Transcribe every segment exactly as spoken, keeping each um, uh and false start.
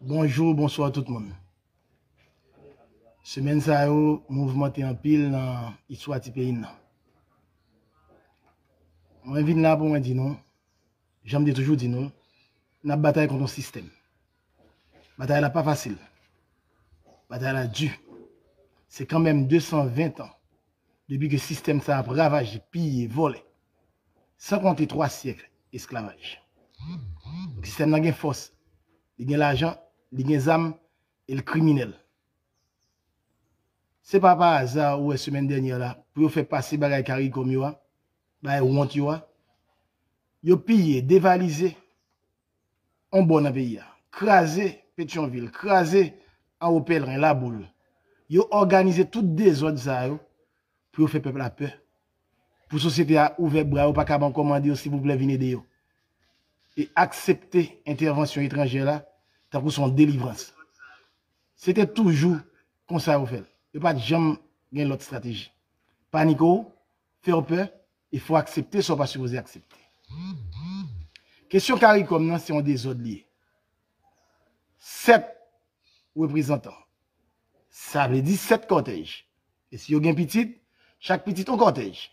Bonjou, bonswa tout moun. Semèn sa yo mouvmante anpil nan istwa ti peyi n nan. Mwen vin la pou mwen di nou, jan m te toujou di nou, n ap batay kont yon sistèm. Batay la pa fasil. Batay la di. Se kanmenm de san ven tan depi ke sistèm sa ap ravaje, piye, vòlè, san konte twa syèk esklavaj. Donk, sistèm nan gen fòs, li gen lajan, li gen zam, e l kriminèl. Se pa pa aza ou wè semèn dènyè la, pou yo fè pase bagay CARICOM yo a, bagay wont yo a, yo piye, devalize yon bò nan peyi a, kraze Petyonvil, kraze Anwo Pèlren, Laboul. Yo òganize tout dezòd sa yo pou yo fè pèp la pè. Pou sosyete a ouvè bra yo, pa kab ankò mande yo silvouplè vin ede yo. E aksepte entèvansyon etranjè la tankou se yon delivrans. Se te toujou konsa yo fè l. Yo pa t janm gen lòt estrateji. Panike w, fè w pè, e fè w aksepte sa w pa sipoze aksepte. Kesyon CARICOM nan se yon dezòd li ye. Sèt reprezantan. Sa vle di sèt kòtèj. E si yo gen pitit, chak pitit yon kòtèj.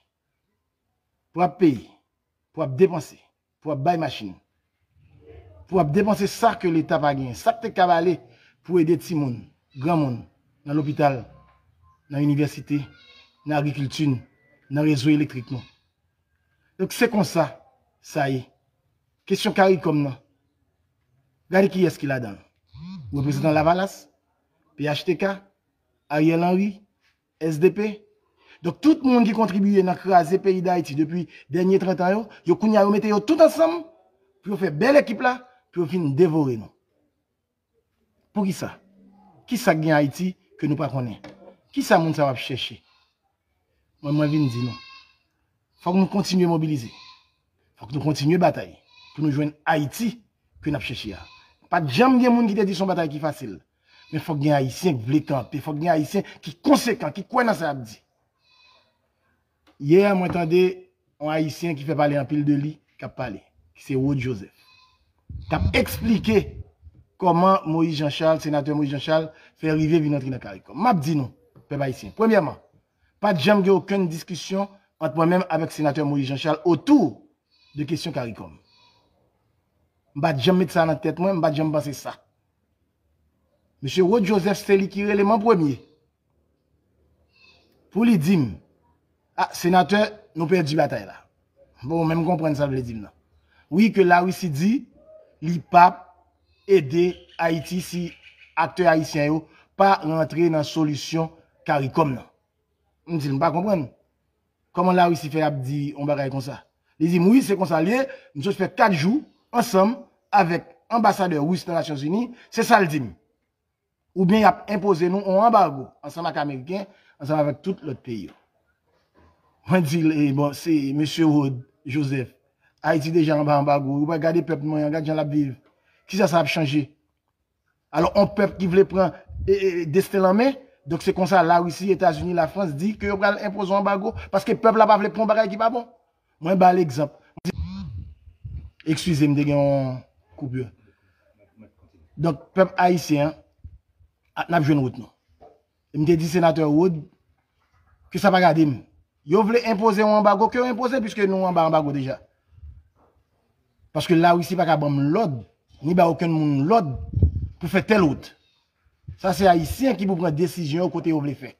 Pou ap peye, pou ap depanse, pou ap bay machin, pou ap depanse sa ke Leta pa genyen, sa k te kab ale pou ede timoun, granmoun, nan lopital, nan inivèsite, nan agrikilti n, nan rezo elektrik nou. Donk se konsa sa ye. Kesyon CARICOM nan, gade kiyès ki ladan l. Reprezantan Lavalas, P H T K, Ariel Henry, S D P. Donk tout moun ki kontribiye nan kraze peyi Dayiti depi dènye trant an yo, yo kounye a yo mete yo tout ansanm pou yo fè bèl ekip la, pou yo vin devore nou. Poukisa? Kisa k gen Ayiti ke nou pa konnen? Kisa moun sa yo ap chèche? Mwen, mwen vin di nou, fòk nou kontinye mobilize. Fòk nou kontinye batay pou nou jwenn Ayiti ke n ap chèche a. Pa t janm gen moun ki te di se yon batay ki fasil. Men fòk gen Ayisyen k vle kanpe, fòk gen Ayisyen ki konsekan, ki kwè nan sa y ap di. Yè, mwen tande yon Ayisyen ki fè pale anpil de li, k ap pale, ki se Rod Joseph. K ap eksplike kòman Moïse Jean Charles, senatè Moïse Jean Charles, fè rive vin antre nan CARICOM. M ap di nou, pèp ayisyen, premyèman, pa t janm gen okenn diskisyon ant mwen menm avèk senatè Moïse Jean Charles otou de kesyon CARICOM. M pa t janm met sa nan tèt mwen, m pa t janm panse sa. Mesye Rod Joseph se li ki rele m an premye pou li di m, "A, senatè, nou pèdi batay la." Bon, men m konprann sa l vle di m nan. Wi, ke Larisi di li p ap ede Ayiti si aktè ayisyen yo pa rantre nan solisyon CARICOM nan. M di l, "M pa konprann. Kòman Larisi fè ap di yon bagay konsa?" Li di m, "Wi, se konsa l ye. M sot fè kat jou ansanm avèk anbasadè ris nan Nasyonzini." Se sa l di m. "Oubyen y ap enpoze nou yon anbago ansanm ak Ameriken, ansanm avèk tout lòt peyi yo." Mwen di l, "E bon, se mesye Rod Joseph, Ayiti deja anba anbago. Ou pa gade pèp mwen an, gad jan l ap viv. Kisa sa ap chanje?" Alò, yon pèp ki vle pran, e, e, desten l an men, donk se konsa Larisi, Etazini, Lafrans di ke yo pral enpoze yon anbago, paske pèp la pa vle pran yon bagay ki pa bon. Mwen ba l egzanp. Eskize m, te gen yon koupir. Donk, pèp ayisyen an, a, n ap jwenn wout nou. E m te di senatè Rod ke sa pa gade m. Yo vle enpoze yon anbago, ke yo enpoze, piske nou anba anbago deja. Paske Larisi pa ka ban m lòd, ni ba okenn moun lòd pou fè tèl wout. Sa se Ayisyen ki pou pran desizyon yo kote yo vle fè.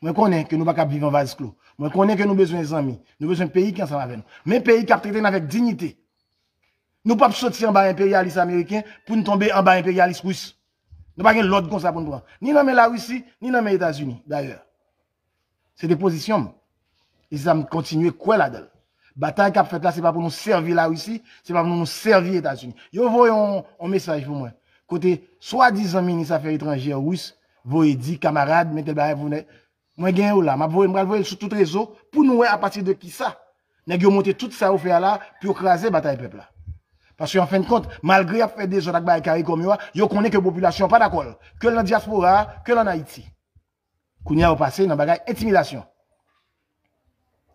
Mwen konnen ke nou pa kab viv an vaz klo. Mwen konnen ke nou bezwen zanmi. Nou bezwen peyi ki ansanm avè nou. Men peyi k ap trete n avèk diyite. Nou p ap soti anba enperyalis ameriken pou n tonbe anba enperyalis ris. Nou pa gen lòd konsa pou n pran. Ni nan men Larisi, ni nan men Etazini, dayè. Se te pozisyon m. E se sa m kontinye kwè ladan l. Batay k ap fèt la, se pa pou nou sèvi Larisi, se pa pou nou sèvi Etazini. Yo voye yon, yon mesaj pou mwen. Kote swadizan minis afè etranjè ris voye di, "Kamarad, men tèl bagay pou nèg." Mwen gen yo la, m ap voye, m pral voye l sou tout rezo pou nou wè apati de kisa nèg yo monte tout sa yo fè a la pou yo kraze batay pèp la. Paske an fen de kont, malgre y ap fè dezòd ak bagay CARICOM yo a, yo konnen ke popilasyon an pa dakò l, ke l nan dyaspora a, ke l ann Ayiti. Kounye a yo pase nan bagay entimidasyon.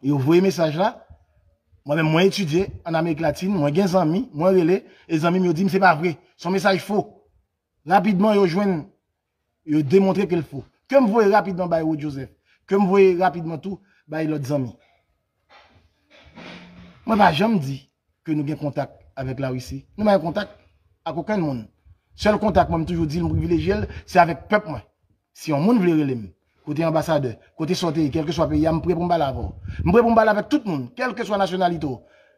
Yo voye mesaj la. Mwen menm, mwen etidye ann Amerik Latin, mwen gen zanmi, mwen rele, e zanmi m yo di m se pa vre. Se yon mesaj fo. Rapidman, yo jwenn, yo demontre ke l fo. Ke m voye rapidman bay Rod Joseph. Ke m voye rapidman tou bay lòt zanmi. Mwen pa janm di ke nou gen kontak avèk Larisi. Nou pa gen kontak ak okenn moun. Sèl kontak mwen, m toujou di l, m privilejye l, se avèk pèp mwen. Si yon moun vle rele m, kote anbasadè, kote sa w te ye, kèlkeswa peyi a, m prè pou m pale avè w. M prè pou m pale avèk tout moun, kèlkeswa nasyonalite w,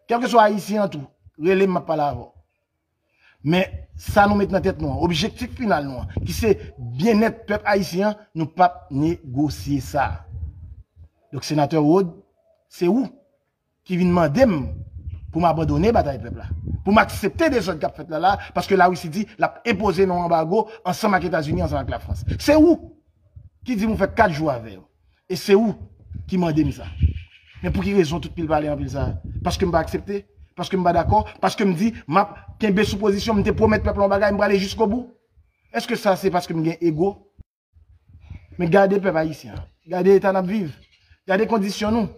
kèlkeswa ayisyen an tou, rele m, m ap pale avè w. Men sa nou met nan tèt nou an, objektif final nou an, ki se byennèt pèp ayisyen an, nou p ap negosye sa. Donk, senatè Rod, se ou ki vin mande m pou m abandone batay pèp la, pou m aksepte dezòd k ap fèt la la, paske Larisi di l ap enpoze nou anbago ansanm ak Etazini, ansanm ak Lafrans. Se ou ki di m ou fè kat jou avè yo. E se ou ki mande m sa. Men pou ki rezon tout pil pale anpil sa? Paske m pa aksepte? Paske m pa dakò? Paske m di m ap kenbe sou pozisyon m, m te pwomèt pèp la yon bagay, m prale jiskobou? Èske sa se paske m gen ego? Men gade pèp ayisyen an. Gade eta n ap viv. Gade kondisyon nou.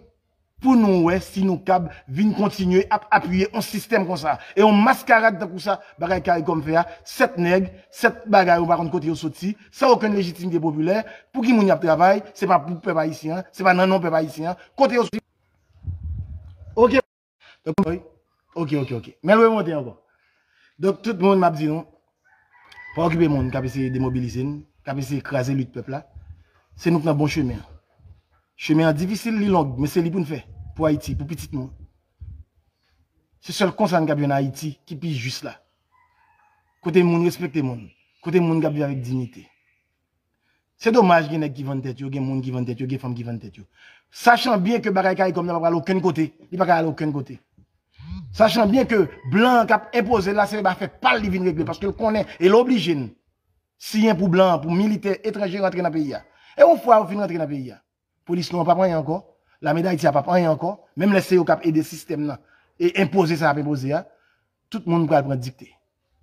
Pou nou wè si nou kab vin kontinye ap apiye yon sistèm konsa. E yon maskarad tankou sa, bagay Caricom fè a, sèt nèg, sèt bagay ou pa konn kote yo soti, san okenn lejitimite popilè, pou ki moun y ap travay, se pa pou pèp ayisyen an, se pa nan non pèp ayisyen an, kote yo soti. Oke. Donk, wi. Oke, oke, oke. Men l remonte ankò. Donk, tout moun, m ap di nou, pa okipe moun k ap eseye demobilize n, k ap eseye kraze lit pèp la. Se nou k nan bon chemen an. Chemen an difisil, li long, men se li pou n fè. Pou Ayiti, pou pitit nou. Se sèl konsa n kab jwenn Ayiti ki pi jis la. Kote moun respekte moun. Kote moun k ap viv avèk diyite. Se domaj gen nèg ki vann tèt yo, gen moun ki vann tèt yo, gen fanm ki vann tèt yo. Sachan byen ke bagay Caricom nan pa pral okenn kote, li pa ka al okenn kote. Sachan byen ke blan an k ap enpoze l la, se afè pa l li vin regle, paske l konnen, e l oblije n siyen pou blan an, pou militè etranje rantre nan peyi a. E yon fwa yo fin rantre nan peyi a, polis nou an p ap anyen ankò, lame Dayiti a p ap anyen ankò, menm lè se yo k ap ede sistèm nan e enpoze sa y ap enpoze a, tout moun pral pran dikte.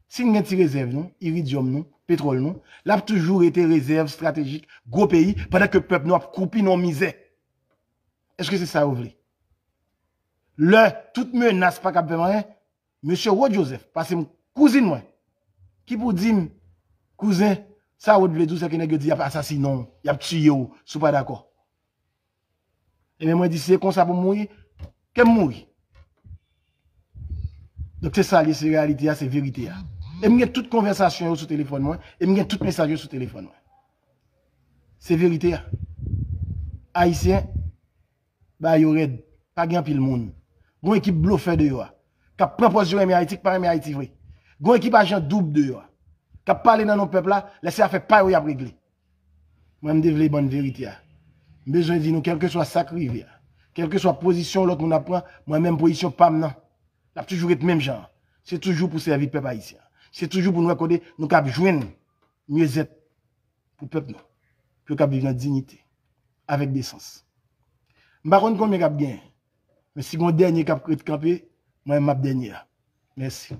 Si n gen ti rezèv nou, iridyòm nou, petwòl nou, l ap toujou rete rezèv estratejik gwo peyi, pandan ke pèp nou ap koupi nan mizè. Èske se sa yo vle? Lè tout menas pa kab fè m anyen, mesye Rod Joseph, pase m kouzin mwen, ki pou di m, kouzen, sa Rod vle di w, se ke nèg yo di y ap asasinen w, y ap tiye w, si w pa dakò. Ebyen, mwen di, si se konsa pou m mouri, ke m mouri. Donk, se sa l ye, se reyalite a, se verite a. E m gen tout konvèsasyon yo sou telefòn mwen, e m gen tout mesaj yo sou telefòn mwen. Se verite a. Ayisyen, bagay yo rèd. Pa gen anpil moun. Gon ekip blofè deyò a, k ap pran pòz yo renmen Ayiti, k pa renmen Ayiti vre. Gon ekip ajan doub deyò a, k ap pale nan non pèp la, lè se afè pa yo y ap regle. Mwen, m te vle ban n verite a. M bezwen di nou, kèlkeswa sa k rive a, kèlkeswa pozisyon lòt moun ap pran, mwen menm pozisyon pa m nan, l ap toujou ret menm jan an. Se toujou pou sèvi pèp ayisyen an. Se toujou pou n wè kote nou kab jwenn myezèt pou pèp nou, pou yo kab viv nan diyite, avèk desans. M pa konn konbyen k ap genyen, men si gon dènye k ap ret kanpe, mwen, m ap dènye a. Mèsi.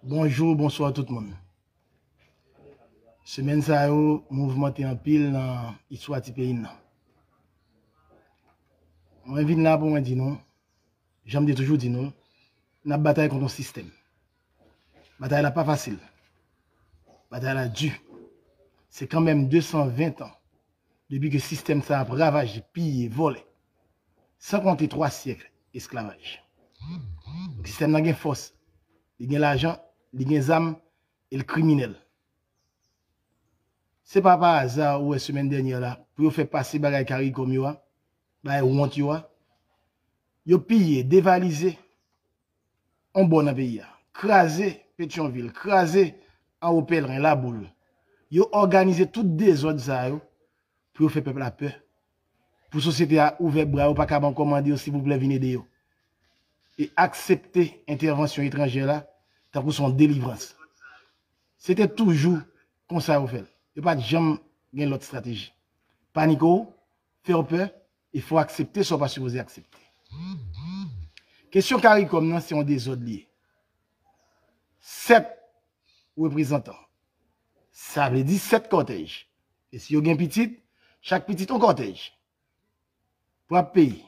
Bonjou, bonswa tout moun. Semèn sa yo mouvmante anpil nan istwa ti peyi n nan. Mwen vin la pou mwen di nou, jan m te toujou di nou, n ap batay kont yon sistèm. Batay la pa fasil. Batay la di. Se kanmenm de san ven tan depi ke sistèm sa ap ravaje, piye, vòlè, san konte twa syèk esklavaj. Donk, sistèm nan gen fòs, li gen lajan, li gen zam, e l kriminèl. Se pa pa aza ou wè semèn dènyè la, pou yo fè pase bagay Caricom yo a, bagay wont yo a, yo piye, devalize yon bò nan peyi a, kraze Petyonvil, kraze Anwo Pèlren, Laboul. Yo òganize tout dezòd sa yo pou yo fè pèp la pè, pou sosyete a ouvè bra yo, pa kab ankò mande yo silvouplè vin ede yo, e aksepte entèvansyon etranjè la tankou se yon delivrans. Se te toujou konsa yo fè l. Yo pa t janm gen lòt estrateji. Panike w, fè w pè, e fè w aksepte sa w pa sipoze aksepte. Kesyon Caricom nan, se yon dezòd li ye. Sèt reprezantan, sa vle di sèt kòtèj, E si yo gen pitit, chak pitit yon kòtèj. Pou ap peye,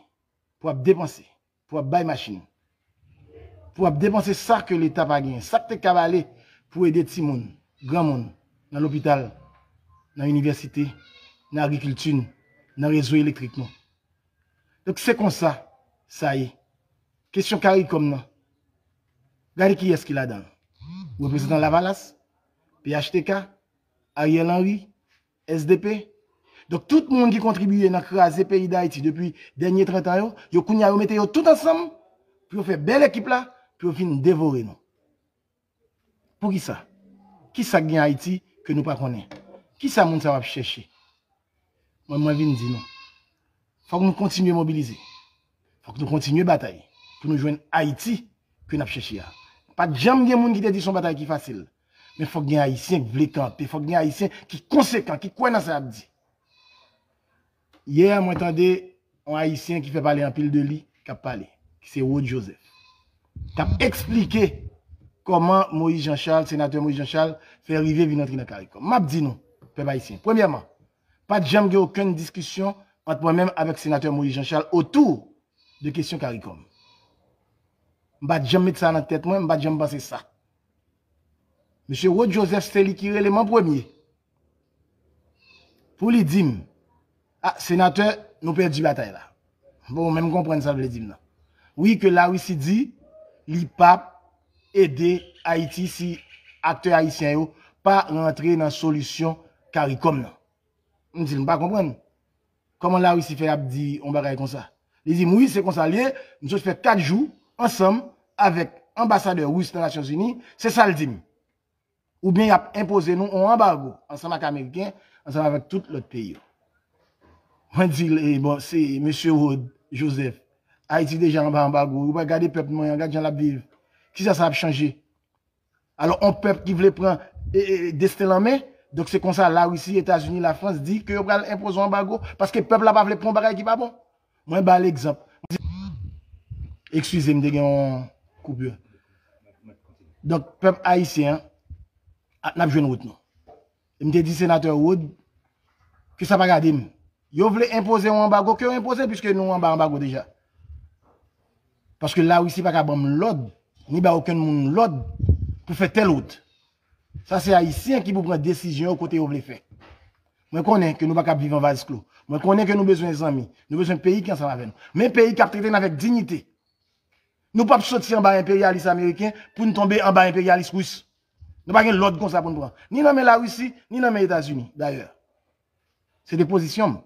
pou ap depanse, pou ap bay machin, pou ap depanse sa ke Leta pa genyen, sa k te ka ale pou ede timoun, granmoun, nan lopital, nan inivèsite, nan agrikilti, nan rezo elektrik nou. Donk se konsa sa ye. Kesyon CARICOM nan, gade kiyès ki ladan l. Reprezantan Lavalas, P H T K, Ariel Henry, S D P. Donk tout moun ki kontribiye nan kraze peyi Dayiti depi dènye trant an yo, yo kounye a yo mete yo tout ansanm pou yo fè bèl ekip la, pou yo vin devore nou. Poukisa? Kisa k gen Ayiti ke nou pa konnen? Kisa moun sa yo ap chèche? Mwen, mwen vin di nou, fòk nou kontinye mobilize. Fòk nou kontinye batay pou nou jwenn Ayiti ke n ap chèche a. Pa t janm gen moun ki te di se yon batay ki fasil. Men fòk gen Ayisyen ki vle kanpe, fòk gen Ayisyen ki konsekan, ki kwè nan sa y ap di. Yè, mwen tande yon Ayisyen ki fè pale anpil de li, k ap pale, ki se Rod Joseph, k ap eksplike kòman Moïse Jean Charles, senatè Moïse Jean Charles, fè rive vin antre nan CARICOM. M ap di nou, pèp ayisyen, premyèman, pa t janm gen okenn diskisyon ant mwen menm avèk senatè Moïse Jean Charles otou de kesyon CARICOM. M pa t janm met sa nan tèt mwen, m pa t janm panse sa. Mesye Rod Joseph se li ki rele m an premye pou li di m, "A, senatè, nou pèdi batay la." Bon, menm konprann sa l vle di m nan. Wi, ke Larisi di li p ap ede Ayiti si aktè ayisyen yo pa rantre nan solisyon CARICOM nan. M di l, "M pa konprann. Kòman Larisi fè ap di yon bagay konsa?" Li di m, "Wi, se konsa l ye, m sot fè kat jou ansanm avèk anbasadè ris nan Nasyonzini, se sa l di m. Oubyen y ap enpoze nou yon anbago ansanm ak Ameriken, ansanm avèk tout lòt peyi yo." Mwen di l, "E bon, se mesye Rod Joseph, Ayiti deja anba anbago, ou pa gade pèp mwen an, gad jan l ap viv. Kisa sa ap chanje?" Alò, yon pèp ki vle pran e, e, desten l an men, donk se konsa Larisi, Etazini, Lafrans di ke yo pral enpoze yon anbago, paske pèp la pa vle pran yon bagay ki pa bon. Mwen ba l egzanp. Eskize m, te gen yon koupi. Donk, pèp ayisyen an, a, n ap jwenn wout nou. E m te di senatè Rod ke sa pa gade m. Yo vle enpoze yon anbago, ke yo enpoze, piske nou anba anbago deja. Paske Larisi pa ka ban m lòd, ni ba okenn moun lòd pou fè tèl wout. Sa se Ayisyen ki pou pran desizyon yo kote yo vle fè. Mwen konnen ke nou pa ka ap viv an vaz klo. Mwen konnen ke nou bezwen zanmi. Nou bezwen peyi ki ansanm avè nou. Men peyi k ap trete n avèk diyite. Nou p ap soti anba enperyalis ameriken pou n tonbe anba enperyalis ris. Nou pa gen lòd konsa pou n pran. Ni nan men Larisi, ni nan men Etazini, dayè. Se te pozisyon m.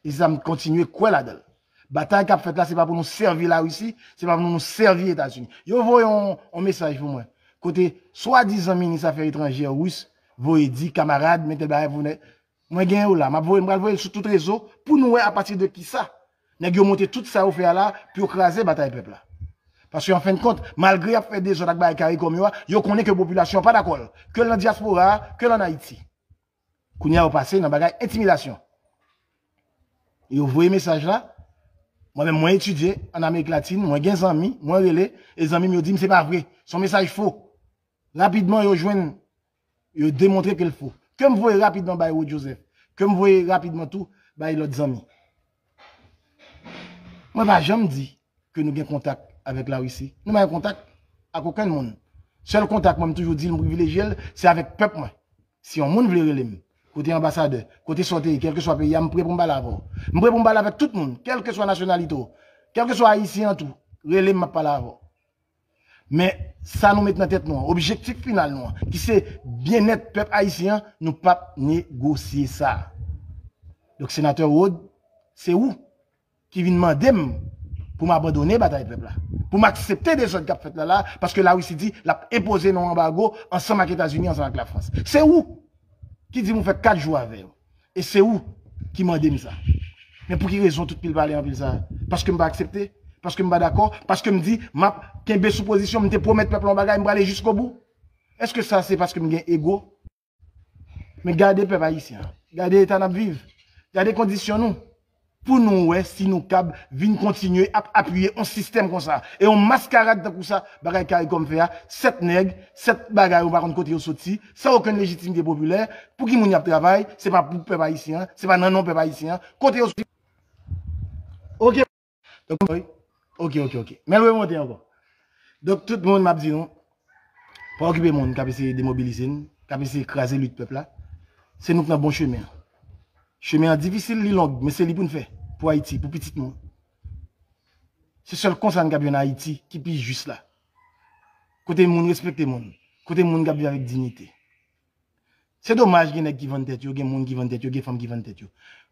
E se sa m kontinye kwè ladan l. Batay k ap fèt la, se pa pou nou sèvi Larisi, se pa pou nou sèvi Etazini. Yo voye yon, yon mesaj pou mwen. Kote swadizan minis afè etranjè ris voye di, "Kamarad, men tèl bagay pou nèg." Mwen gen yo la, m ap voye, m pral voye l sou tout rezo pou nou wè apati de kisa nèg yo monte tout sa yo fè a la pou yo kraze batay pèp la. Paske an fen de kont, malgre y ap fè dezòd ak bagay CARICOM yo a, yo konnen ke popilasyon an pa dakò l, ke l nan dyaspora a, ke l ann Ayiti. Kounye a yo pase nan bagay entimidasyon. Yo voye mesaj la. Mwen menm, mwen etidye ann Amerik Latin, mwen gen zanmi, mwen rele, e zanmi m yo di m se pa vre. Se yon mesaj fo. Rapidman, yo jwenn, yo demontre ke l fo. Ke m voye rapidman bay Rod Joseph. Ke m voye rapidman tou bay lòt zanmi. Mwen pa janm di ke nou gen kontak avèk Larisi. Nou pa gen kontak ak okenn moun. Sèl kontak mwen, m toujou di l, m privilejye l, se avèk pèp mwen. Si yon moun vle rele m, kote anbasadè, kote sa w te ye, kèlkeswa peyi a, m pre pou m pale avè w. M pre pou m pale avèk tout moun, kèlkeswa nasyonalite w, kèlkeswa ayisyen an tou, rele m, m ap pale avè w. Men sa nou met nan tèt nou an, objektif final nou an, ki se byennèt pèp ayisyen an, nou p ap negosye sa. Donk, senatè Rod, se ou ki vin mande m pou m abandone batay pèp la, pou m aksepte dezòd k ap fèt la la, paske Larisi di l ap enpoze nou anbago ansanm ak Etazini, ansanm ak Lafrans. Se ou ki di m ou fè kat jou avè yo. E se ou ki mande m sa. Men pou ki rezon tout pil pale anpil sa? Paske m pa aksepte? Paske m pa dakò? Paske m di m ap kenbe sou pozisyon m, m te pwomèt pèp la yon bagay, m prale jiskobou? Èske sa se paske m gen ego? Men gade pèp ayisyen an. Gade eta n ap viv. Gade kondisyon nou. pou nou wè si nou kab vin kontinye ap apiye yon sistèm konsa. E yon maskarad tankou sa, bagay CARICOM fè a, sèt nèg, sèt bagay, ou pa konn kote yo soti, san okenn lejitimite popilè, pou ki moun y ap travay, se pa pou pèp ayisyen an, se pa nan non pèp ayisyen an, kote yo soti. Oke. Donk, wi. Oke, oke, oke. Men l remonte ankò. Donk, tout moun, m ap di nou, pa okipe moun k ap eseye demobilize n, k ap eseye kraze lit pèp la. Se nou k nan bon chemen an. Chemen an difisil, li long, men se li pou n fè. Pou Ayiti, pou pitit nou. Se sèl konsa n kab jwenn Ayiti ki pi jis la. Kote moun respekte moun. Kote moun kab viv avèk diyite. Se domaj gen nèg ki vann tèt yo, gen moun ki vann tèt yo, gen fanm ki vann tèt yo.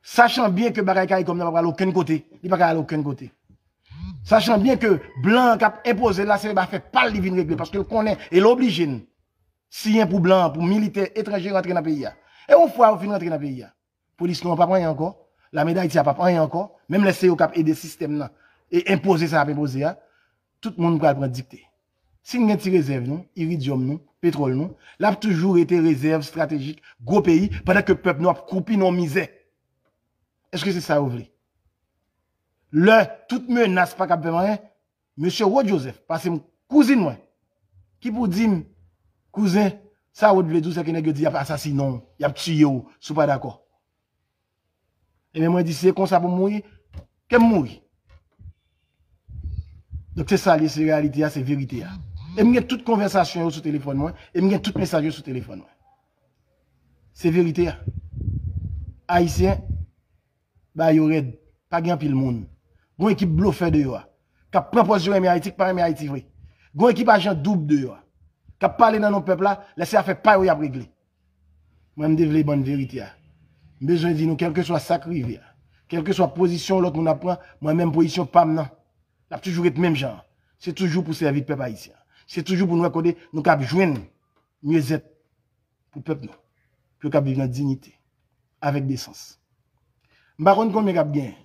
Sachan byen ke bagay CARICOM nan pa pral okenn kote, li pa ka al okenn kote. Sachan byen ke blan an k ap enpoze l la, se afè pa l li vin regle, paske l konnen, e l oblije n siyen pou blan an, pou militè etranje rantre nan peyi a. E yon fwa yo fin rantre nan peyi a, polis nou an p ap anyen ankò, lame Dayiti a p ap anyen ankò, menm lè se yo k ap ede sistèm nan, e enpoze sa y ap enpoze a, tout moun pral pran dikte. Si n gen ti rezèv nou, iridyòm nou, petwòl nou, l ap toujou rete rezèv estratejik gwo peyi, pandan ke pèp nou ap kwoupi nan mizè. Èske se sa yo vle? Lè tout menas pa kab fè m anyen, mesye Rod Joseph, pase m kouzin mwen, ki pou di m, kouzen, sa Rod vle di w, se ke nèg yo di y ap asasinen w, y ap tiye w, si w pa dakò. Ebyen, mwen di, si se konsa pou m mouri, ke m mouri. Donk, se sa l ye, se reyalite a, se verite a. E m gen tout konvèsasyon yo sou telefòn mwen, e m gen tout mesaj yo sou telefòn mwen. Se verite a. Ayisyen, ba yo rèd. Pa gen anpil moun. Gon ekip blofè deyò a. K ap pran pòz yo renmen Ayiti, k pa renmen Ayiti vre. Gon ekip ajan doub deyò a. K ap pale nan non pèp la, lè se afè pa yo y ap regle. Mwen, m te vle bann verite a. M bezwen di nou, kèlkeswa sa k rive a, kèlkeswa pozisyon lòt moun ap pran, mwen menm pozisyon pa m nan, l ap toujou ret menm jan an. Se toujou pou sèvi pèp ayisyen an. Se toujou pou n wè kote nou kab jwenn myezèt pou pèp nou, pou yo kab viv nan diyite, avèk desans. M pa konn konbyen k ap genyen,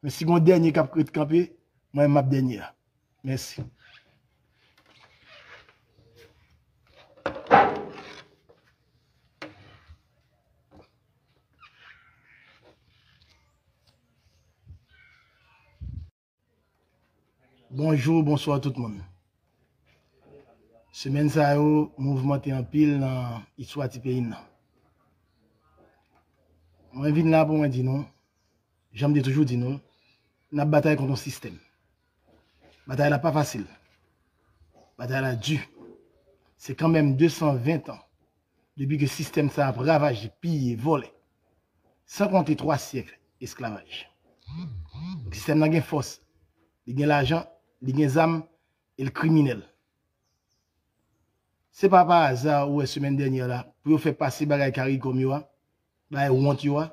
men si gon dènye k ap ret kanpe, mwen menm m ap dènye a. Mèsi. Bonjou, bonswa tout moun. Semèn sa yo mouvmante anpil nan istwa ti peyi n nan. Mwen vin la pou mwen di nou, jan m te toujou di nou, n ap batay kont yon sistèm. Batay la pa fasil. Batay la di. Se kanmenm de san ven tan depi ke sistèm sa ap ravaje, piye, vòlè. San konte twa syèk esklavaj. Donk, sistèm nan gen fòs, li gen lajan, li gen zam, e l kriminèl. Se pa pa aza ou wè semèn dènyè la, pou yo fè pase bagay CARICOM yo a, bagay wont yo a,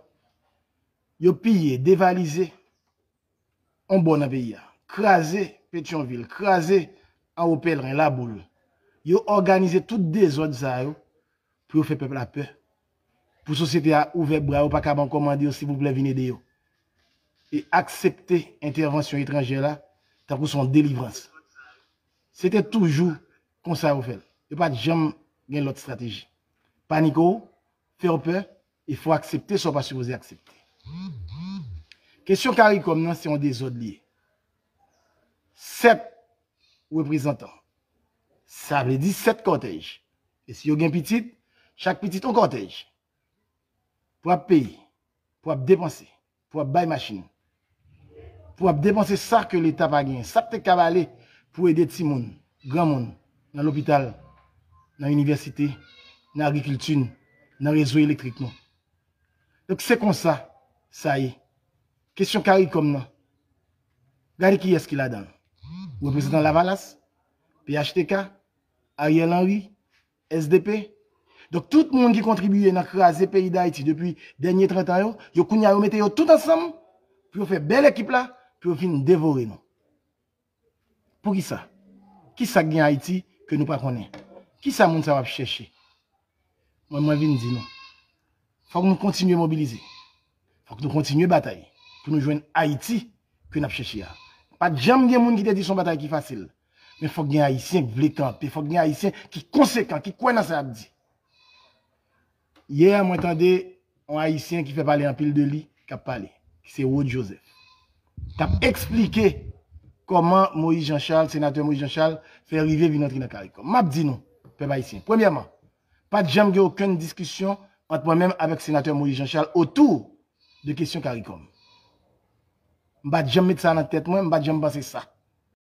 yo piye, devalize yon bò nan peyi a, kraze Petyonvil, kraze Anwo Pèlren, Laboul. Yo òganize tout dezòd sa yo pou yo fè pèp la pè. Pou sosyete a ouvè bra yo, pa kab ankò mande yo silvouplè vin ede yo. E aksepte entèvansyon etranjè la tankou se yon delivrans. Se te toujou konsa yo fè l. Yo pa t janm gen lòt estrateji. Panike w, fè w pè, e fò w aksepte sa w pa sipoze aksepte. Kesyon CARICOM nan se yon dezòd li ye. Sèt reprezantan. Sa vle di sèt kòtèj. E si yo gen pitit, chak pitit yon kòtèj. Pou ap peye, pou ap depanse, pou ap bay machin, pou ap depanse sa ke Leta pa genyen, sa k te kab ale pou ede timoun, granmoun, nan lopital, nan inivèsite, nan agrikilti, nan rezo elektrik nou. Donk, se konsa sa ye. Kesyon CARICOM nan, gade kiyès ki ladan l. Reprezantan Lavalas, P H T K, Ariel Henry, S D P. Donk, tout moun ki kontribiye nan kraze peyi Dayiti depi dènye trant an yo, yo kounye a yo mete yo tout ansanm pou yo fè bèl ekip la, pou yo vin devore nou. Poukisa? Kisa k gen Ayiti ke nou pa konnen? Kisa moun sa yo ap chèche? Mwen, mwen vin di nou, fòk nou kontinye mobilize. Fòk nou kontinye batay pou nou jwenn Ayiti ke n ap chèche a. Pa t janm gen moun ki te di se yon batay ki fasil. Men fòk gen Ayisyen k vle kanpe, fòk gen Ayisyen ki konsekan, ki kwè nan sa y ap di. Yè, mwen tande yon Ayisyen ki fè pale anpil de li, k ap pale, ki se Rod Joseph. k ap eksplike kòman Moïse Jean Charles, senatè Moïse Jean Charles, fè rive vin antre nan CARICOM. M ap di nou, pèp ayisyen, premyèman, pa t janm gen okenn diskisyon ant mwen menm avèk senatè Moïse Jean Charles otou de kesyon CARICOM. M pa t janm met sa nan tèt mwen, m pa t janm panse sa.